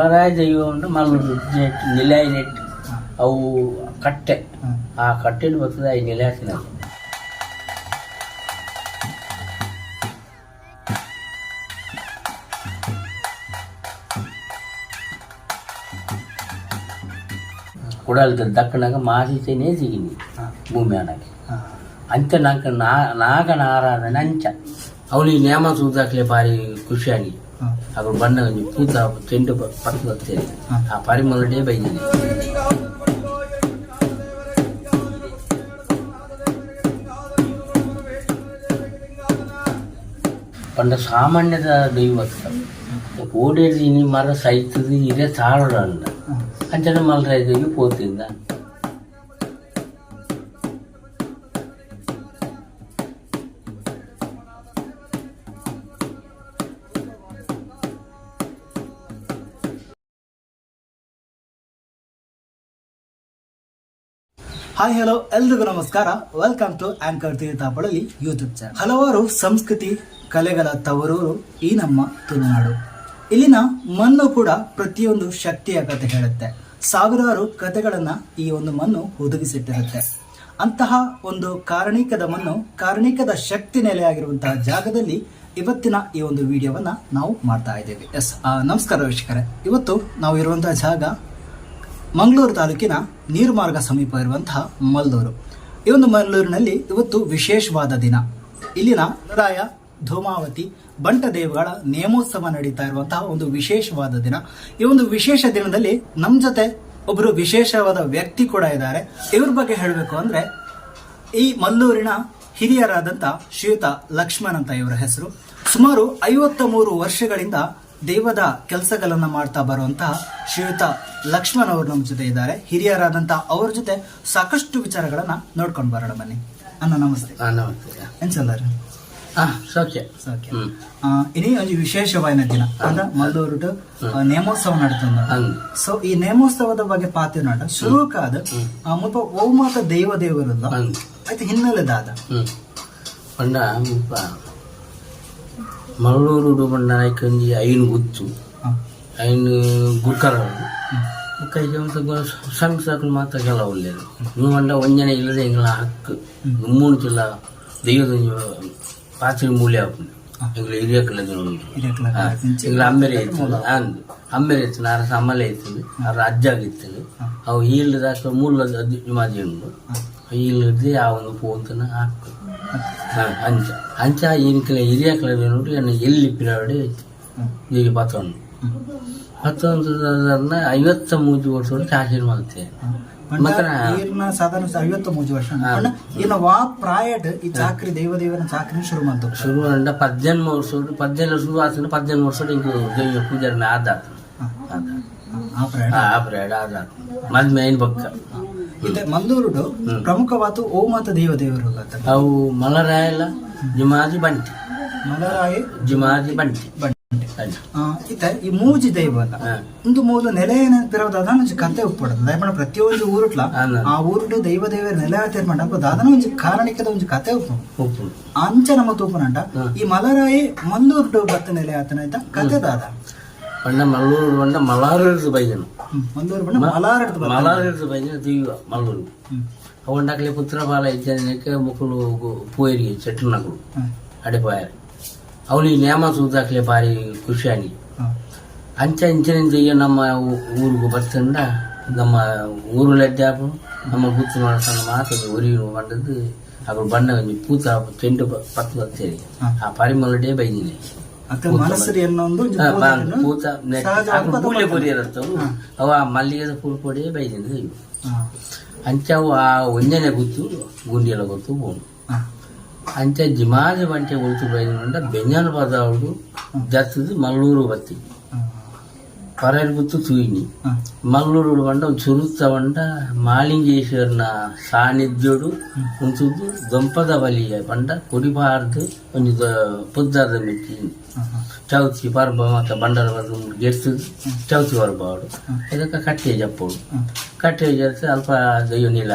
ಮಲರಾಯ ದೈವ ಉಂಡು ಮಲ್ಲೂರು ನಿಲಾಯಿ ನೆಟ್ ಅವು ಕಟ್ಟೆ. ಆ ಕಟ್ಟೆಡ್ ಬರ್ತದೆ I ನಿಲಾಸಿನ. ಕುಡಲ್ದ ದಕ್ಕನಾಗ ಮಾಸಿತೇನೆ ಸಿಗಿನಿ ಭೂಮಿ ಆನಾಗ. ಅಂಚ ನಂಕ ನಾಗನ ಆರಾಧನೆ ಅಂಚ ಅವನು ನೇಮ ಸೂದಾಕ್ಲೆ ಬಾರಿ ಖುಷಿಯಾಗಿ ಅప్పుడు ಬಣ್ಣ ಒಂಜಿ ಪೂತ ಚೆಂಡು ಪತ್ತು ಬರ್ತೇನೆ ಆ ಪರಿಮಳಡೇ ಬೈದಿನಿ. ಪಂಡ ಸಾಮಾನ್ಯದ ದೈವ ಓಡೇರಿ ಮರ ಸೈತದ ಇರೆ ತಾಳಡ ಅಂಚನೆ ಮಲ್ರಾಯ ದೇವಿ ಪೋತಿಂದ. ಹಾಯ್, ಹಲೋ, ಎಲ್ರಿಗೂ ನಮಸ್ಕಾರ. Welcome to anchor Thirthahalli YouTube channel. ಹಲವಾರು ಸಂಸ್ಕೃತಿ ಕಲೆಗಳ ತವರೂರು ಈ ನಮ್ಮ ತುಳುನಾಡು. ಇಲ್ಲಿನ ಮಣ್ಣು ಕೂಡ ಪ್ರತಿಯೊಂದು ಶಕ್ತಿಯ ಕಥೆ ಹೇಳುತ್ತೆ. ಸಾವಿರಾರು ಕಥೆಗಳನ್ನ ಈ ಒಂದು ಮಣ್ಣು ಹುದುಗಿಸಿಟ್ಟಿರುತ್ತೆ. ಅಂತಹ ಒಂದು ಕಾರಣಿಕದ ಮಣ್ಣು, ಕಾರಣಿಕದ ಶಕ್ತಿ ನೆಲೆಯಾಗಿರುವಂತಹ ಜಾಗದಲ್ಲಿ ಇವತ್ತಿನ ಈ ಒಂದು ವಿಡಿಯೋವನ್ನ ನಾವು ಮಾಡ್ತಾ ಇದ್ದೇವೆ. ಎಸ್, ನಮಸ್ಕಾರ ವೀಕ್ಷಕರೇ. ಇವತ್ತು ನಾವು ಇರುವಂತಹ ಜಾಗ ಮಂಗಳೂರು ತಾಲೂಕಿನ ನೀರುಮಾರ್ಗ ಸಮೀಪ ಇರುವಂತಹ ಮಲ್ಲೂರು. ಈ ಒಂದು ಮಲ್ಲೂರಿನಲ್ಲಿ ಇವತ್ತು ವಿಶೇಷವಾದ ದಿನ. ಇಲ್ಲಿನ ರಾಯ ಧೂಮಾವತಿ ಬಂಟ ದೇವಗಳ ನೇಮೋತ್ಸವ ನಡೀತಾ ಇರುವಂತಹ ಒಂದು ವಿಶೇಷವಾದ ದಿನ. ಈ ಒಂದು ವಿಶೇಷ ದಿನದಲ್ಲಿ ನಮ್ಮ ಜೊತೆ ಒಬ್ಬರು ವಿಶೇಷವಾದ ವ್ಯಕ್ತಿ ಕೂಡ ಇದ್ದಾರೆ. ಇವ್ರ ಬಗ್ಗೆ ಹೇಳಬೇಕು ಅಂದ್ರೆ, ಈ ಮಲ್ಲೂರಿನ ಹಿರಿಯರಾದಂಥ ಶ್ರೀಯುತ ಲಕ್ಷ್ಮಣ್ ಅಂತ ಇವರ ಹೆಸರು. ಸುಮಾರು 53 ವರ್ಷಗಳಿಂದ ದೈವದ ಕೆಲಸಗಳನ್ನ ಮಾಡ್ತಾ ಬರುವಂತಹ ಶ್ರೀಯುತ ಲಕ್ಷ್ಮಣ್ ಅವರು ನಮ್ಮ ಜೊತೆ ಇದ್ದಾರೆ. ಹಿರಿಯರಾದಂತಹ ಅವ್ರ ಜೊತೆ ಸಾಕಷ್ಟು ವಿಚಾರಗಳನ್ನ ನೋಡ್ಕೊಂಡು ಬರೋಣ ಬನ್ನಿ. ಅಣ್ಣ, ನಮಸ್ತೆ. ಹಾ, ನಮಸ್ತೆ. ಎಂಚಲ್ಲರ್? ಹಾ, ಸೌಖ್ಯ. ಓಕೆ. ಇನಿ ಒಂಜಿ ವಿಶೇಷವಾಯಿನ ದಿನ ಅಂದ್ರ ಮಲ್ಲೂರು ನೇಮೋತ್ಸವ ನಡೀತದ. ಅಂದ್. ಸೊ ಈ ನೇಮೋತ್ಸವದ ಬಗ್ಗೆ ಪಾತೆರ್ನಾಟ ಶುರುಕಾದ ಮುಲ್ಪ ಒವು ಮಾತ ದೈವ ದೇವರುಲ್ಲ? ಅಂದ್. ಆಯ್ತು, ಹಿನ್ನೆಲೆ ದಾದ? ಪಂಡ ಮುಲ್ಪ ಮಲ್ಲೂರು ಪಂಡ ಐಕೊಂಜಿ ಐನ್ ಗುತ್ತು, ಐನ್ ಗುರ್ಕರ ಬೊಕ್ಕ ಸಂಸಾಕುಲು ಮಾತ ಕೆಲವು ಉಲ್ಲೆರ್. ನೀವು ಪಂಡ ಒಂಜನೆ ಇಲ್ಲದೆ ಎಂಕಲ್ನ ಹಕ್ಕು ಮೂಲು ಜಿಲ್ಲ ದೈವದ ಒಂಜಿ ಪಾತ್ರಿ ಮೂಲೆ ಆಪುಂಡು. ಎಂಕುಲು ಹಿರಿಯಕ್ಲ. ಹಿರಿಯಕ್ಲ. ಎಂಕುಲು ಅಮ್ಮೆರೆ ಇತ್ತುಂಡು, ಅಂದ್, ಅಮ್ಮೆರೆ ಇತ್ತು, ಆರ ಸಮ್ಮಲೆ ಇತ್ತುಂಡು, ಆರ ಅಜ್ಜಾಗ ಇತ್ತುಂಡು. ಅವು ಈಲ್ದ ಮೂಲ ಜುಮಾಜಿ ಉಂಡು. ಈಲ್ದು ಆ ಒಂದು ಪೋಂತನ ಹಕ್ಕು. ಅಂಚ ಅಂಚ ಎಂಕಲೆ ಹಿರಿಯಕ್ಲ ನೋಡಿ ಎನ್ನ ಎಲ್ಲಿ ಪಿರಾವಡೆ ಈಗ ಪತ್ತೊಂದು ಪತ್ತೊಂದು 53 ವರ್ಷ ಚಾಚಿ ಮಲ್ತೆ. ಮತ್ತೆ ಈರ್ನ ಸಾಧಾರಣ 53 ವರ್ಷ. ಪಂಡ ಈರ್ನ ವಾ ಪ್ರಾಯಡ್ ಈ ಚಾಕ್ರಿ, ದೈವ ದೇವರ ಚಾಕ್ರಿ ಶುರು ಮಂತು? ಶುರು ಅಂಡ 18 ವರ್ಷ, 17 ವರ್ಷ ಆತನ. 18 ವರ್ಷ ಇಂಕು ದೈವ ಪೂಜಾರಿನ ಆದಾತ. ಆ ಪ್ರಾಯಡ್? ಆ ಪ್ರಾಯಡ್ ಆದಾತ, ಮದ್ಮೆ ಐನ್ ಬೊಕ್ಕ. ಇತ್ತೆ ಮಲ್ಲೂರುಡು ಪ್ರಮುಖವಾದ ಓ ಮಾತ ದೈವ ದೇವರು? ಅವು ಮಲರಾಯಲ, ಜುಮಾಜಿ, ಬಂಟಿ. ಮಲರಾಯಿ, ಜುಮಾಜಿ, ಬಂಟಿ. ಬಂಟಿ. ಅಂಚ. ಇತ್ತೆ ಈ ಮೂಜಿ ದೈವ ಅಲ್ಲ, ಒಂದು ಮೂಲ ನೆಲೆ ಏನಂತಿರೋ ದಾದನ ಒಂಜಿ ಕತೆ ಉಪ್ಪುಡದು. ದಾಯೆ ಪ್ರತಿಯೊಂದು ಊರುಟ್ಲ ಆ ಊರುಡು ದೈವ ದೇವರ ನೆಲೆ ಆತಿರ್ಮಂಡ ಅಲ್ಪ ದಾದನ ಒಂಜಿ ಕಾರಣಿಕದ ಒಂಜಿ ಕತೆ ಉಪ್ಪು. ಉಪ್ಪು. ಅಂಚ ನಮ್ಮ ತೂಪುನಂಟ ಈ ಮಲರಾಯಿ ಮಲ್ಲೂರುಡು ಬತ್ತ ನೆಲೆ ಆತನ ಆಯ್ತಾ ಕತೆ ದಾದ? ಪಂಡ ಮಲ್ಲೂರು ಪಂಡ ಮಲಾರು ಬೈದನು. ಮಲ್ಲೂರು ಬಣ್ಣ ಮಲಾರಡ್ದು ಬತ್ತ. ಮಲಾರು ಬೈದನ ದೈವ ಮಲ್ಲೂರು. ಅವಂಡಕ್ಲೆ ಪುತ್ರ ಬಾಲ ಇಜ್ಜನಕ್ಕೆ ಮುಕುಲು ಪೋಯರಿಗೆ ಚೆಟ್ಟನಕುಲು ಅಡೆ ಪೋಯಾరు. ಅವನು ಈ ನೇಮ ಸೂದಾಕ್ಲೆ ಬಾರಿ ಖುಷಿಯಾಗಿ. ಅಂಚ ಇಂಚಿನ ದೆಯ್ಯ ನಮ್ಮ ಊರಿಗೆ ಬರ್ತಂಡ ನಮ್ಮ ಊರು ಲಡ್ಡಾಪು ನಮ್ಮ ಗುತ್ತು ಮಾಡಸಣ್ಣ ಮಾತು ಒರಿಯು ಬಂದದ್ದು. ಅప్పుడు ಬಣ್ಣ ಒಂಜಿ ಪೂತ ಚೆಂಡು ಪತ್ತು ಬರ್ತೇವೆ ಆ ಪರಿಮಳಡೇ ಬೈದಿನಿ. ಅತ್ತ ಮನಸ್ಸು ಎನ್ನೊಂದು ಒಂಜಿ ಪೂತವನ್ನು ಪೂತ ಸಹಜವಾಗಿ ಪದ ಪೂಲೆ ಕೊರಿಯರತ್ತವು. ಅವ ಆ ಮಲ್ಲಿಗೆದ ಪೂ ಕೊಡೇ ಬೈದಿನಿ ದೈವ. ಅಂಚ ಅವು ಆ ಒಂಜನೆ ಗುತ್ತು ಗುಂಡಿಯಲ ಗೊತ್ತು ಬೋನು. ಅಂಚ ಜಿಮಾಜ ಬಂಟೆ ಉಳ್ತು ಬೈದಿನ ಬೆಂಜನ ಪದಾವುಡು ಜತ್ತದು ಮಲ್ಲೂರು ಬತ್ತಿ ಪರರು ಗುತ್ತು ತೂಯಿನಿ. ಮಲ್ಲೂರು ಬಂಡ ಒಂದು ಸುರುತ್ತ ಬಂಡ ಮಾಲಿಂಗೇಶ್ವರನ ಸಾನ್ನಿಧ್ಯೋಡು ಉಂತುದು ದೊಂಪದ ಬಲಿಯ ಬಂಡ ಕೊಡಿಬಾರ್ದು ಒಂಜಿ ಪುದ್ದಾರ್ದ ಮೆಚ್ಚಿ. ಚೌತಿ ಪರ್ಬ ಮಾತ ಬಂಡಾರ ಬದ್ದು ಗೆಡ್ತದು ಚೌತಿ ಪರ್ಬ ಅವಡು ಇದಕ್ಕೆ ಕಟ್ಟೆ ಜಪ್ಪೋಡು. ಕಟ್ಟೆ ಜರ್ತು ಅಲ್ಪ ದೈವ ನೀಲ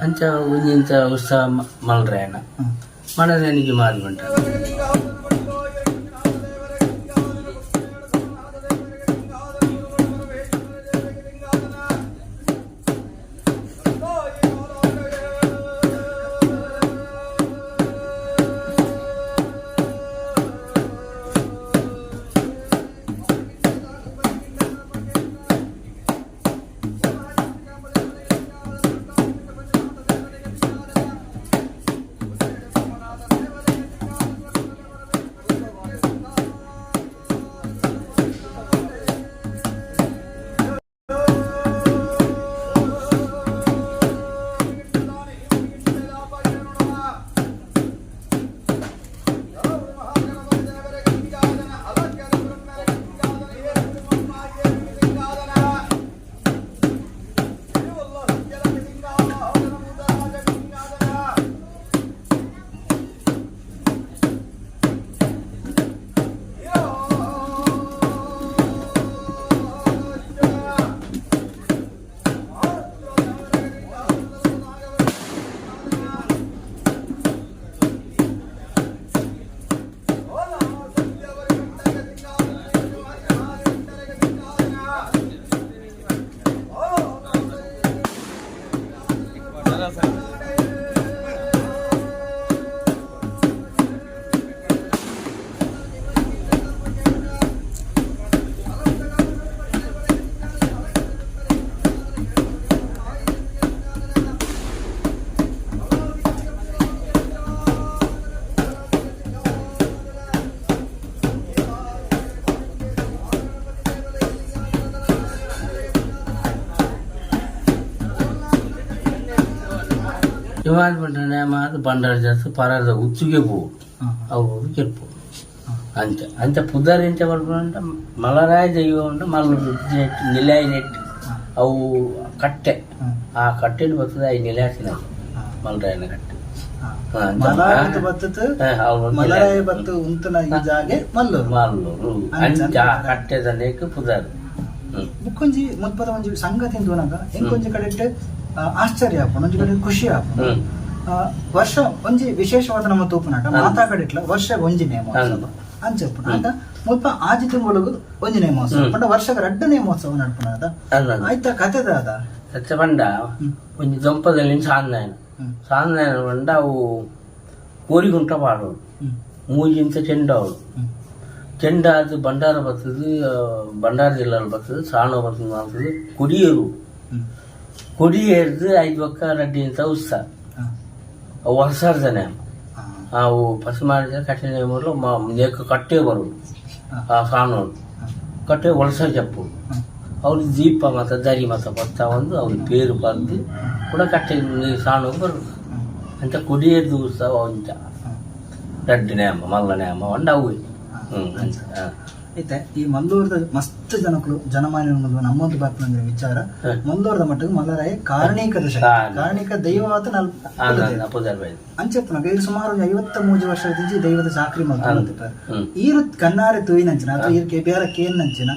ಅಂಚ ಒಂಜಿ ಇಂಚ ಉತ್ಸವ ಮಲ್ರೇನ ಮಣದೇನಿಗೆ ಮಾರಿ ಬಂಟ. ಜುಮಾದಿ ಬಂಟನ ನೇಮ ಅದು ಬಂಡಾರ ಜಾಸ್ತಿ ಪರಾರದ ಉಚ್ಚುಗೆ ಪೋವು ಅವು ಕೆರ್ಪು ಅಂಚ ಅಂಚ ಪುದರ್ ಎಂಚ ಬರ್ಪುಂಡ ಮಲರಾಯ ದೈವ ಉಂಡು ಮಲ್ಲ ನಿಲಾಯಿ ನೆಟ್ ಅವು ಕಟ್ಟೆ ಆ ಕಟ್ಟೆಡ್ ಬರ್ತದೆ I ನಿಲಾಸಿನ ಮಲರಾಯನ ಕಟ್ಟೆ. ಮಲರಾಯ ಬತ್ತದ ಮಲರಾಯ ಬತ್ತು ಉಂತನ ಈ ಜಾಗೆ ಮಲ್ಲೂರು ಮಲ್ಲೂರು ಅಂಚ ಆ ಕಟ್ಟೆದ ಪುದರ್. ಬುಕ್ಕೊಂಜಿ ಮುಲ್ಪದ ಒಂಜಿ ಸಂಗತಿ ತೂನಗ ಎಂಕೊಂಜಿ ಕಡೆಟ್ ಆಶ್ಚರ್ಯ ಆಪುಂಡು, ಒಂಜಿ ಕಡೆ ಖುಷಿ ಆಪುಂಡು. ವರ್ಷ ಒಂಜಿ ವಿಶೇಷವಾದ ನಮ್ಮ ತೂಪುನಾಟ ಮಾತಾ ಕಡೆಟ್ಲ ವರ್ಷ ಒಂಜಿ ನೇಮೋತ್ಸವ ಅಂಚ ಉಪ್ಪುಂಡು. ಆಂಡ ಮುಲ್ಪ ಆಜಿ ತಿಂಗಳಿಗೆ ಒಂಜಿ ನೇಮೋತ್ಸವ ಪಂಡ ವರ್ಷದ ರಡ್ಡು ನೇಮೋತ್ಸವ ನಡ್ಪುನಾದ ಆಯ್ತಾ ಕತೆ ದಾದ ಸತ್ಯ ಪಂಡ ಒಂಜಿ ದೊಂಪದಲ್ಲಿ ಸಾಂದಾಯನ ಸಾಂದಾಯನ ಪಂಡ ಅವು ಕೋರಿಗುಂಟ ಪಾಡೋಡು ಮೂಜಿಂತ ಚೆಂಡವಳು ಚೆಂಡ ಅದು ಬಂಡಾರ ಬರ್ತದೆ, ಬಂಡಾರ ಜಿಲ್ಲಾಲ್ ಬರ್ತದೆ, ಸಾಣ ಬರ್ತದೆ ಮಾಡ್ತದೆ. ಕೊಡಿಯೇರು ಕೊಡಿಯೇರ್ದು ಐದು ಪಕ್ಕ ರಡ್ಡಿ ಅಂತ ಉತ್ಸಾಹ ಅವು ವರ್ಷದ ನೇಮ. ಅವು ಪಸು ಮಾಡಿದ್ರೆ ಕಟ್ಟೆ ನೇಮಲು ಕಟ್ಟೆ ಬರೋದು ಆ ಸಾಣೋಡು ಕಟ್ಟೆ ವಲಸ ಚಪ್ಪು ಅವ್ರು ದೀಪ ಮಾತ ದರಿ ಮಾತ ಬರ್ತಾ ಒಂದು ಅವ್ರ ಪೇರು ಬರೆದು ಕೂಡ ಕಟ್ಟೆ ಸಾಣೋಗಿ ಬರೋದು ಅಂತ ಕೊಡಿಯೇರ್ದು ಉತ್ಸವ ಅಂಚ ರಡ್ಡು ನೇಮ ಮಲ್ಲ ನೇಮ ಒಂಡ ಅವು ಅಂಚ. ಐತೆ ಈ ಮಲ್ಲೂರದ ಮಸ್ತ್ ಜನಕುಲು ಜನಮಾನ್ಯ ನಮ್ಮೊಂದು ಬರ್ಪುನ ವಿಚಾರ ಮಲ್ಲೂರದ ಮಟ್ಟಿಗೆ ಮಲ್ಲರಾಯ ಕಾರಣಿಕದ ಶಕ್ತಿ ಕಾರಣಿಕ ದೈವವಾದ ಅಂಚೆಪ್ಪುನಗ ಇದು ಸುಮಾರು 53 ವರ್ಷ ದೈವದ ಚಾಕ್ರಿ ಮಲ್ತು ಈರು ಕಣ್ಣಾರೆ ತೂಯಿನಂಚಿನ ಅಥವಾ ಈರು ಕೆಬಿಯಾರ ಕೇನ್ನಂಚಿನ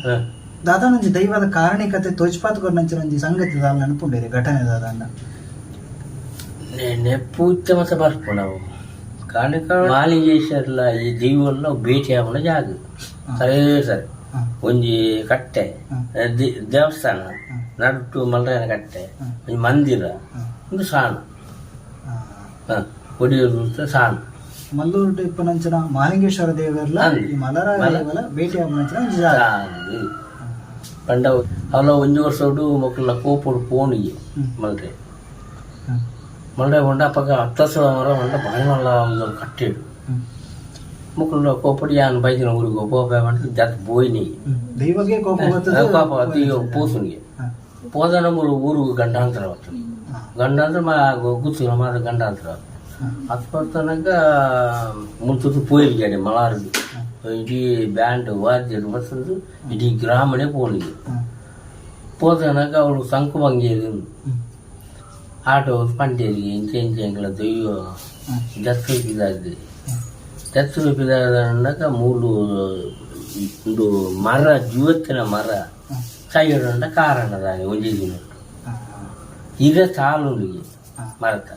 ದಾದಾನಂಜಿ ದೈವದ ಕಾರಣಿಕತೆ ತೋಜ್ಪಾತ್ ಕೊರ್ನಂಚಿನ ಒಂಜಿ ಸಂಗತಿ ದಾಲ ನೆನಪುಂಡೇರಿ ಘಟನೆ ದಾದಾಂಡ ನೆಪ್ಪು ಮತ ಬರ್ಪುನವು ಕಾರಣಿಕ ಮಾಲಿಂಗೇಶ್ವರಲ ಈ ದೈವಲ್ಲ ಭೇಟಿ ಆಪುನ ಜಾಗ ಸರಿ ಸರಿ ಒಂಜಿ ಕಟ್ಟೆ ದೇವಸ್ಥಾನ ನಡುಟು ಮಲ್ರಾಯನ ಕಟ್ಟೆ ಒಂಜಿ ಮಂದಿರ ಒಂದು ಸಾಣ ಕೊಡಿಯೂರು ಸಾಣ ಮಲ್ಲೂರು ಇಪ್ಪನಂಚಿನ ಮಾಲಿಂಗೇಶ್ವರ ದೇವರ್ಲ ಈ ಮಲರಾಯ ದೇವಲ ಭೇಟಿ ಆಪುನಂಚಿನ ಒಂಜಿ ಜಾಗ ಪಂಡ ಅವಲ ಒಂಜಿ ವರ್ಷೋಡು ಮೊಕ್ಕಲ ಕೋಪೊಡು ಪೋಣಿಗೆ ಮಲ್ರೆ ಮಲ್ರೆ ಹೊಂಡ ಅಪ್ಪಗ ಹತ್ತಸಲ ಮರ ಹೊಂಡ ಬಾರಿ ಮಲ್ಲ ಒಂದು ಕಟ್ಟೆಡು ಮುಕ್ಕುಲ ಕೋಪಡಿ ಯಾನ್ ಬೈದಿನ ಊರಿಗೆ ಪೋಪೆ ಪಂಡ ಜಾತ್ ಬೋಯ್ನಿ ದೈವಗೆ ಕೋಪ ಬರ್ತದೆ ಕೋಪ ಪೋಸುನಿಗೆ ಪೋದನ ಮೂರು ಊರು ಗಂಡಾಂತರ ಬರ್ತದೆ ಗಂಡಾಂತರ ಮಾ ಗುತ್ತು ಮಾತ ಗಂಡಾಂತರ ಅದು ಬರ್ತನಕ ಮುಲ್ತದ್ದು ಪೋಯಿಲ್ಗೆ ಮಲಾರ್ದು ಇಡೀ ಬ್ಯಾಂಡ್ ವಾದ್ಯ ಬರ್ತದ್ದು ಇಡೀ ಗ್ರಾಮನೇ ಪೋಣಿಗೆ ಪೋದನಕ ಅವಳು ಸಂಕು ಬಂಗೇರಿ ಆಟೋ ಪಂಡೇರಿಗೆ ಇಂಚೆ ಇಂಚೆ ಎಂಕಲ ದೈವ ದತ್ತು ಇದಾಗಿದೆ ದತ್ತು ಇದಾದಾಗ ಮೂಲು ಒಂದು ಮರ ಜೀವತ್ತಿನ ಮರ ಸೈಡುಂಡ ಕಾರಣದಾನೆ ಒಂಜಿ ದಿನ ಇದೇ ಸಾಲುಂಡಿಗೆ ಮರತ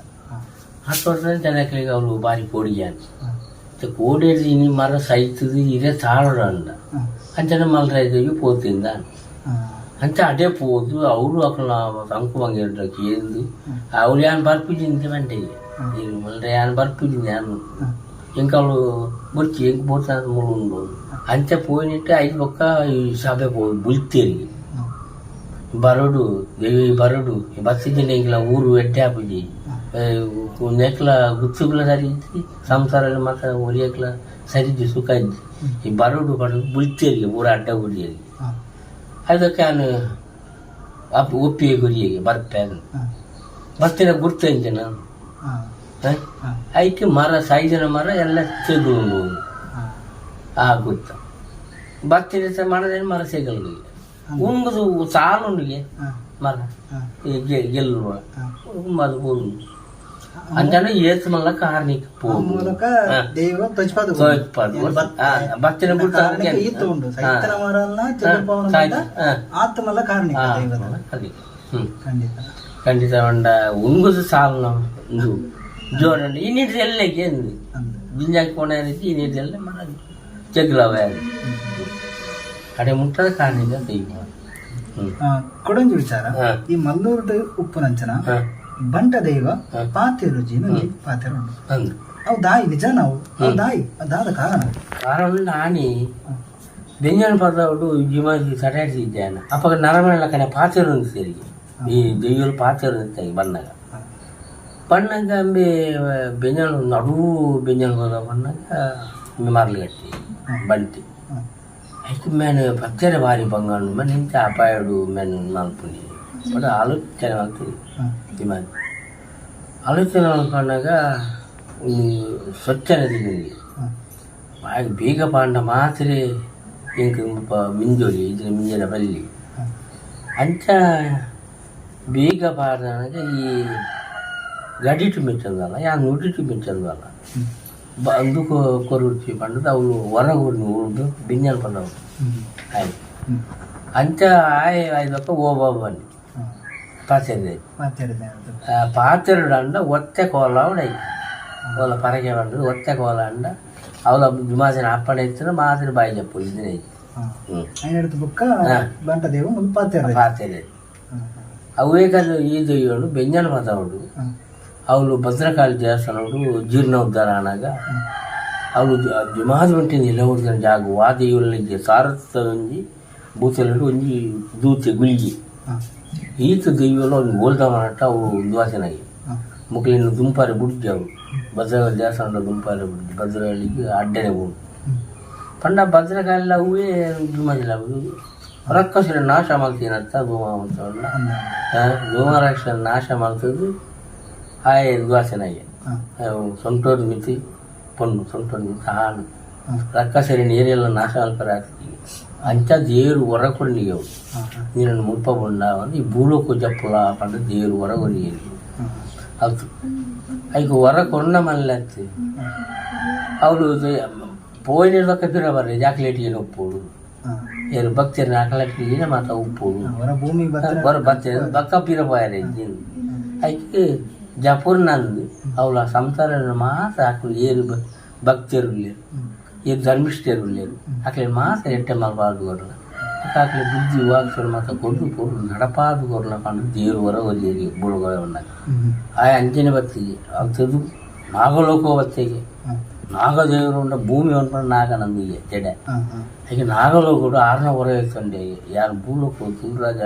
ಹತ್ತು ವರ್ಷ ಜನಗಳಿಗೆ ಅವಳು ಬಾರಿ ಕೋಡಿಯಾನ ಕೋಡೇರಿ ಇನಿ ಮರ ಸೈತದು ಇದೇ ತಾಳುಂಡ ಅಂಚನೆ ಮಲರಾಯ ಪೋತಿಂದ ಅಂಚ ಅದೇ ಪೋದು ಅವರು ಅಕಲ ಸಂಕು ಬಂಗಿರ ಕೇಂದು ಅವಳು ಯಾನ್ ಬರ್ಪುಜಿಂದ ಬಂಟೆಗೆ ಮಲ್ರೆ ಯಾನ್ ಬರ್ಪುಜಿಂದ ಯಾನ್ ಇಂಕ ಅವಳು ಬೊರ್ಚಿ ಎಂಕ್ ಬೋರ್ತ ಮುಳು ಉಂಡು ಅಂಚ ಪೋಯಿನಿಟ್ಟು ಐದು ಪಕ್ಕ ಈ ಸಭೆ ಪೋ ಬುಲ್ತೇರಿಗೆ ಬರೋಡು ದೇವಿ ಬರೋಡು ಬಸ್ಸಿನ ಎಂಕ್ಲ ಊರು ಎಡ್ಡೆ ಆಪುಜಿ ನೆಕ್ಲ ಗುಚ್ಚುಗ್ಲ ಸರಿ ಇಜ್ಜಿ ಸಂಸಾರ ಮಾತ್ರ ಒರಿಯಕ್ಲ ಸರಿಜ್ಜಿ ಸುಖ ಇಜ್ಜಿ ಈ ಬರೋಡು ಬರೋಡು ಬುಲ್ತೇರಿಗೆ ಊರ ಅಡ್ಡ ಗುಡಿಯರಿಗೆ ಅದಕ್ಕೆ ನಾನು ಅಪ್ಪ ಒಪ್ಪಿಗೆ ಗುರಿಯಗೆ ಬರ್ಪೆ ಬರ್ತಿನ ಗುರ್ತು ಎಂಚೆ ನಾನು ಐಕೆ ಮರ ಸೈಜಿನ ಮರ ಎಲ್ಲ ತೆಗುಲು ಆ ಗುರ್ತ ಬರ್ತಿನ ಮರದೇನು ಮರ ಸಿಗಲ್ಗೆ ಉಂಗುದು ಸಾಲುಂಡಿಗೆ ಮರ ಗೆಲ್ಲುವ ಅದು ಊರು ಅಂತಾನೆ ಏತ್ ಮಲ್ಲ ಕಾರ್ಣಿಕ ಮೂಲಕ ದೈವ ತೋಜ್ಪಾದ ಬತ್ತಿನ ಗುರ್ತ ಈತ ಉಂಡು ಸೈತನ ಮರಲ್ನ ಚತುರ್ಪವನ ಆತ್ಮಲ್ಲ ಕಾರ್ಣಿಕ ದೈವದ ಖಂಡಿತ ಖಂಡಿತ ಉಂಡ ಉಂಗುದು ಸಾಲ ಉಂದು ಜೋರಂಡ ಈ ನೀರು ಎಲ್ಲಕ್ಕೆ ಜಿಂಜಾಕಿ ಕೋಣ ಈ ನೀರು ಎಲ್ಲ ಮರ ಚೆಗ್ಲವ ಕಡೆ ಮುಟ್ಟದ ಕಾರ್ಣಿಕ ದೈವ. ಕೊಡೊಂಜಿ ವಿಚಾರ ಈ ಮಲ್ಲೂರು ಉಪ್ಪುನಂಚನ ಬಂಟ ದೈವ ಪಾತೆರು ಜೀನ ಪಾತೆರು ಉಂಡು ಅವು ದಾಯಿ ನಿಜ ನಾವು ಅವು ದಾಯಿ ದಾದ ಕಾರಣ ಕಾರಣ ನಾನಿ ಬೆಂಜನ ಪದవుడు ಜಿಮಾಜಿ ಸಟಾಡಿಸಿದ್ದಾನೆ ಅಪ್ಪ ನರಮಣ ಕಡೆ ಪಾತೆರು ಸರಿ ಈ ದೈವರು ಪಾತೆರು ಬಣ್ಣಗ ಬಣ್ಣಗ ಅಂಬೆ ಬೆಂಜನ ನಡು ಬೆಂಜನ ಪದ ಬಣ್ಣಗ ಮರಳು ಕಟ್ಟಿ ಬಂಟಿ ಐಕ್ ಮೇನ್ ಪತ್ತೆರೆ ಬಾರಿ ಬಂಗಾನು ಮೇನ್ ಇಂಚ ಅಪಾಯಡು ಮೇನ್ ಮಲ್ಪುನಿ ಬಡ ಆಲೋಚನೆ ಮಲ್ತದೆ ಜಿಮಾಜಿ ಆಲೋಚನೆ ಮಲ್ಪನಗ ಒಂದು ಸ್ವಚ್ಛನೆ ತಿಂದಿನಿ. ಬಾಯಿಗ್ ಬೀಗ ಪಾಂಡ ಮಾತ್ರೆ ಎಂಕ್ ಮುಲ್ಪ ಮಿಂಜೋಲಿ ಇಜ್ಜಿಂಡ ಮಿಂಜೆರೆ ಬಲ್ಲಿ. ಅಂಚ ಬೀಗ ಪಾಡ್ದನಗ ಈ ಗಡಿಟ್ ಮೆಚ್ಚೊಂದಲ್ಲ ಯಾನ್ ನುಡಿಟ್ ಮೆಚ್ಚೊಂದಲ್ಲ ಅಂದು ಕೊರುಡ್ಚಿ ಪಂಡ್ದ್ ಅವುಲು ಒರಗುರ್ನಿ ಉರ್ದು ಬಿಂಜಲ್ ಪಂಡವು ಆಯೆ. ಅಂಚ ಆಯೆ ಆಯ್ದಕ್ಕ ಓಬವ್ವ ಪಾತೆರ್ದೆ. ಪಾತೆರೊಡಾಂಡ ಒತ್ತೆ ಕೋಲ ಉಡೈ ಕೋಲ ಪರಕೆ ಪಂಡ್ದ್ ಒತ್ತೆ ಕೋಲ ಆಂಡ ಅವುಲ ಜುಮಾದಿನ ಅಪ್ಪಣೆ ಇತ್ತ್ಂಡ ಮಾತ್ರ ಬಾಯಿ ಜಪ್ಪೊಲಿ ಇಜ್ಜಿಂಡ ಇಜ್ಜಿ. ಪಾತೆರ ಅವೇ ಕಲ್ಲು ಈ ದೊಯ್ಯೋಡು ಬೆಂಜನ ಮಾತಾವಡು ಅವಳು ಭದ್ರಕಾಳಿ ದೇವಸ್ಥಾನಡು ಜೀರ್ಣೋದ್ಧಾರ ಆನಾಗ ಅವಳು ಜುಮಾದ ಮಂಟಿನ ನಿಲವುರ್ದನ ಜಾಗ ವಾ ದೈವೊಲೆಗ್ ಸಾರಸ್ತ ಒಂಜಿ ಬೂತಲೆಡ್ ಒಂಜಿ ದೂತೆ ಗುಲ್ಗಿ ಈತ್ ದೈವೊಲ ಒಂಜಿ ಗೋಲ್ದ ಮನಟ್ಟ ಅವು ಉಂದುವಾಸೆನಾಗಿ ಮೊಕ್ಲೆನ್ ದುಂಪಾರೆ ಬುಡ್ಜಿ ಅವು ಭದ್ರಕಾಳಿ ದೇವಸ್ಥಾನದ ದುಂಪಾರೆ ಬುಡ್ಜಿ ಭದ್ರಕಾಳಿಗ್ ಅಡ್ಡನೆ ಬೋಡು ಪಂಡ ಭದ್ರಕಾಳಿಲ ಅವ್ವೇ ಜುಮಾದಿಲ ರಕ್ಕಸೆರ್ ನಾಶ ಮಲ್ತಿನತ್ತ ಧೂಮ ಮಲ್ತೊಂಡ ಧೂಮರಾಕ್ಷ ನಾಶ ಮಲ್ತುದು ಆಯೆ ದುವಾಸೆನಾಯೆ ಸೊಂಟೋಡು ಮಿತಿ ಪೊಣ್ಣು ಸೊಂಟೋಡು ಮಿತಿ ಆಣ್ ರಕ್ಕಸೆರೆನ್ ಏರೆಲ್ಲ ನಾಶ ಮಲ್ಪರೆ ಆತಿಜಿ ಅಂಚ ದೇವೆರ್ ವರ ಕೊರ್ನಿಗೆ ಅವು ನಿನನ್ ಮುಲ್ಪ ಬೊಂಡ ಪಂದ್ ಈ ಭೂಲೋಕ ಜಪ್ಪುಲ ಪಂದ್ ದೇವೆರ್ ವರ ಕೊರ್ನಿಗೆ ಅಲ್ತ್ ಐಕ್ ವರ ಕೊರ್ನ ಮಲ್ಲೆ ಅತ್ತ್ ಅವ್ಲು ಪೋಯಿನ ಬೊಕ್ಕ ಪಿರ ಬರ್ರೆ ಜಾಕ್ಲೇಟಿಗೆ ಉಪ್ಪೊಡು ಏರ್ ಭಕ್ತೆರ್ನ ಅಕಲಟ್ಟಿಗೆ ಮಾತ ಉಪ್ಪೊಡು ವರ ಬತ್ತೆ ಬೊಕ್ಕ ಪಿರ ಪೋಯೆರೆ ಇಜ್ಜಿ ಐಕ್ ಜಪುರ್ನಂದ್ ಅವ್ಲ ಸಂಸಾರ ಮಾತ ಅಕುಲು ಏರ್ ಭಕ್ತೆರ್ ಉಲ್ಲೆರ್ ಏರ್ ಧರ್ಮಿಷ್ಠೆರ್ ಉಲ್ಲೆರ್ ಅಕ್ಲೆನ್ ಮಾತ ಎಡ್ಡೆ ಮಲ್ಪಾದ್ ಕೊರ್ಲ ಬೊಕ್ಕ ಅಕ್ಲೆ ಬುದ್ಧಿ ವಾಕ್ಸನ್ ಮಾತ ಕೊರ್ದು ಪೊರ್ಲು ನಡಪಾದ್ ಕೊರ್ಲ ಪಂದ್ ದೇವೆರ್ ವರ ಕೊರಿಯೆರ್ ಬುಡುಗಡೆ ಉನ್ನಗ ಆಯೆ ಅಂಚನೆ ಬತ್ತಿಜೆ ಅಲ್ತುದು ನಾಗಲೋಕ ಬತ್ತೆಗೆ ನಾಗದೇವರು ಉಂಡ ಭೂಮಿ ಉಂಡ ನಾಗನಂದಿಗೆ ಜಡೆ ಐಕೆ ನಾಗಲೋಕಡು ಆರ್ನ ವರ ಇತ್ತುಂಡೆ ಯಾನ್ ಭೂಲೋಕ ತುಳುರಾಜ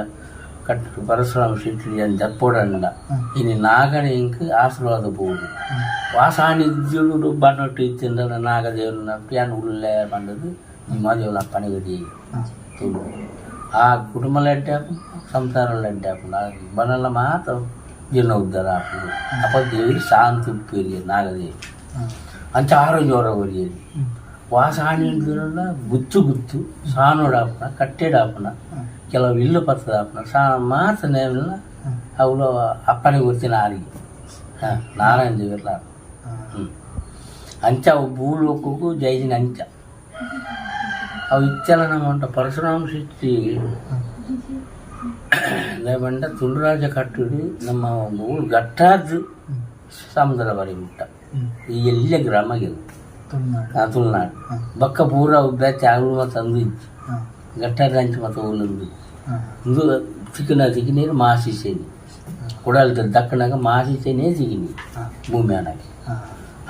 ಕಟ್ ಪರಶುರಾಮ ಶೆಟ್ಟಿ ಯಾನ್ ಜಪ್ಪೊಡಂಡ ಇನಿ ನಾಗನ ಎಂಕ್ ಆಶೀರ್ವಾದ ಬೋಡು ವಾ ಸಾನ್ನಿಧ್ಯೊಡು ಬನೊಟ್ಟು ಇತ್ತಿಂಡ ನಾಗದೇವನ ಯಾನ್ ಉಲ್ಲೆ ಪಂಡುದು ನಿಮಾದೇವಲ ಅಪ್ಪಣೆ ಕೊರಿಯೆ ತುಳು ಆ ಕುಟುಂಬಲ ಎಡ್ಡೆ ಆಪುಂಡು ಸಂಸಾರಲ ಎಡ್ಡೆ ಆಪುಂಡು ಆ ಬನಲ ಮಾತ ಜೀರ್ಣ ಉದ್ಧಾರ ಆಪುಂಡು ಅಪ ದೇವೆರ್ ಶಾಂತಿ ಉಪ್ಪುವೆರ್ ನಾಗದೇವೆರ್ ಅಂಚ ಆರೋಗ್ಯ ವರ ಕೊರಿಯೆರ್ ವಾ ಸಾನ್ನಿಧ್ಯೊಡುಲ ಗುತ್ತು ಗುತ್ತು ಸಾನೊಡು ಆಪುನ ಕಟ್ಟೆಡ್ ಆಪುನ ಕೆಲವು ಇಲ್ಲ್ ಪತ್ತ್ದ್ ಆಪುನ ಸಾ ಮಾತ ನೇಮಲ ಅವುಲು ಅಪ್ಪಣೆ ಕೊರ್ತಿನ ಆರಿಗೆ ನಾರಾಯಣ ದೇವೆರ್ಲ ಅಂಚ ಅವು ಭೂಲೋಕಗ್ ಜೈದಿನ ಅಂಚ ಅವು ಇತ್ತೆಲ ನಮ ಪರಶುರಾಮ ಶೆಟ್ಟಿ ದಾಯೆ ಪಂಡ ತುಳುರಾಜ ಕಟ್ಟುಡು ನಮ್ಮ ಊರು ಗಟ್ಟಾದ್ ಸಮುದ್ರ ಬರಿ ಮುಟ್ಟ ಈ ಎಲ್ಯ ಗ್ರಾಮ ಗೆಲ್ಲು ತುಳುನಾಡ್ ಬೊಕ್ಕ ಪೂರ ಬೇತೆ ಅವುಲು ಮಾತ ಅಂದು ಇಜ್ಜಿ ಗಟ್ಟಾದ ಅಂಚ ಮಾತ ಓಲುಂದು ಉಂದು ತಿಕ್ಕುನ ತಿಕ್ಕಿನೀರು ಮಾಸಿ ಸೇನಿ ಕುಡಲ್ದ ದಕ್ಕನಾಗ ಮಾಸಿ ಸೇನೇ ತಿಕ್ಕಿನಿ ಭೂಮಿ ಆನಾಗ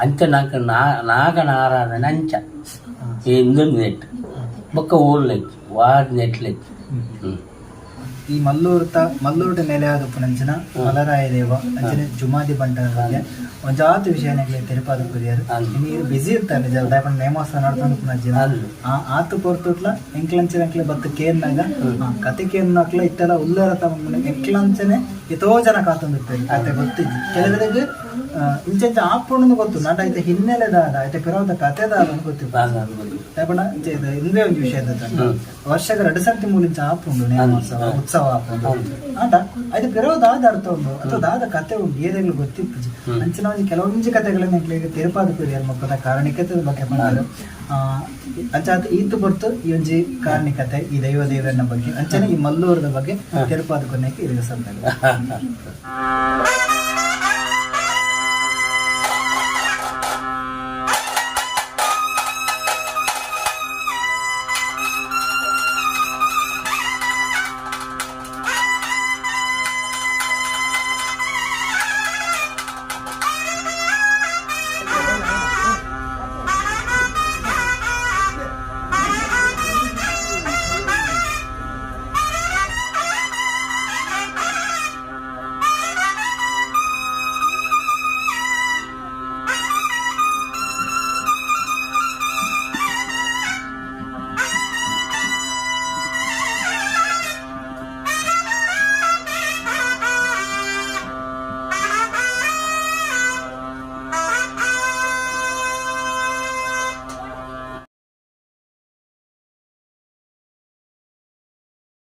ಅಂಚ ನಂಕ್ ನಾಗನ ಆರಾಧನೆ ಅಂಚ ಇಂದೊಂದು ನೆಟ್ ಬೊಕ್ಕ ಓಲ್ ವಾದ್ ನೆಟ್ಲೆಜ್ಜಿ. ಈ ಮಲ್ಲೂರ್ತ ಮಲ್ಲೂರ್ಡ್ ನೆಲೆ ಆದುಪ್ಪುನಂಚಿನ ಮಲರಾಯ ದೇವ ಅಂಚನೆ ಜುಮಾದಿ ಬಂಟನ ಬಗ್ಗೆ ಒಂಜಾತ್ ವಿಷಯ ಎಂಕ್ಲೆಗ್ ತೆರಿಪಾದ್ ಕೊರಿಯರ್. ಇನಿ ಈರ್ ಬಿಸಿ ಇತ್ತರ್ ನಿಜ ದಾಯೆ ಪಂಡ ನೇಮೋತ್ಸವ ನಡತೊಂದು ಉಪ್ಪುನಂಚಿನ ಆ ಆತ್ ಪೊರ್ತುಡ್ಲ ಎಂಕ್ಲಂಚಿನ ಎಂಕ್ಲೆ ಬತ್ತ್ ಕೇನ್ನಗ ಆ ಕತೆ ಕೇನ್ನಕ್ಲ ಇತ್ತೆಲ ಉಲ್ಲೆರತ ಪನ್ಪುನ ಎಂಕ್ಲಂಚನೆ ಏತೋ ಜನ ಕಾತೊಂದಿತ್ತೆರ್ ಕತೆ ಗೊತ್ತಿಜ್ಜಿ ಕೆಲವೆರೆಗ್ ಇಂಚ ಇಂಚ ಆಪುಂಡುಂದು ಗೊತ್ತುಂಡು ಆಂಡ ಐತ ಹಿನ್ನೆಲೆ ದಾದ ಐತ ಪಿರವುದ ಕತೆ ದಾದ ಅಂದ್ ಗೊತ್ತಿಪ್ಪುಜಿ ದಾಯೆ ಪಂಡ ಇಂಚ ಇಂದುವೆ ಒಂಜಿ ವಿಷಯ ದಾದ ವರ್ಷಗ್ ರಡ್ಡ್ ಸರ್ತಿ ಮೂಲು ಇಂಚ ಆಪುಂಡು ನೇಮೋತ್ಸವ ಉತ್ಸವ ಆಪುಂಡು ಆಂಡ ಐತ ಪಿರವು ದಾದ ಅರ್ಥ ಉಂಡು ಅಥವಾ ದಾದ ಕತೆ ಉಂಡು ಏರೆಗ್ಲ ಗೊತ್ತಿಪ್ಪುಜಿ ಅಂಚಿನ ಒಂಜಿ ಕೆಲವೊಂಜಿ ಕತೆಗಳನ್ನು ಎಂಕ್ಲೆಗ್ ತೆರಿಪಾದ್ ಕೊರಿಯರ್ ಮೊಕಲ್ನ ಕಾರಣಿಕತೆದ ಬಗ್ಗೆ ಪಂಡೆರ್ ಅಂಚಾದ್ ಈತ್ ಪೊರ್ತು ಈ ಒಂಜಿ ಕಾರಣಿಕತೆ ಈ ದೈವ ದೇವೆರ್ನ ಬಗ್ಗೆ ಅಂಚನೆ ಈ ಮಲ್ಲೂರುದ ಬಗ್ಗೆ ತೆರಿಪಾದ್ ಕೊರ್ನೆಕ್ ಇರೆಗ್ ಸಂದೈತ.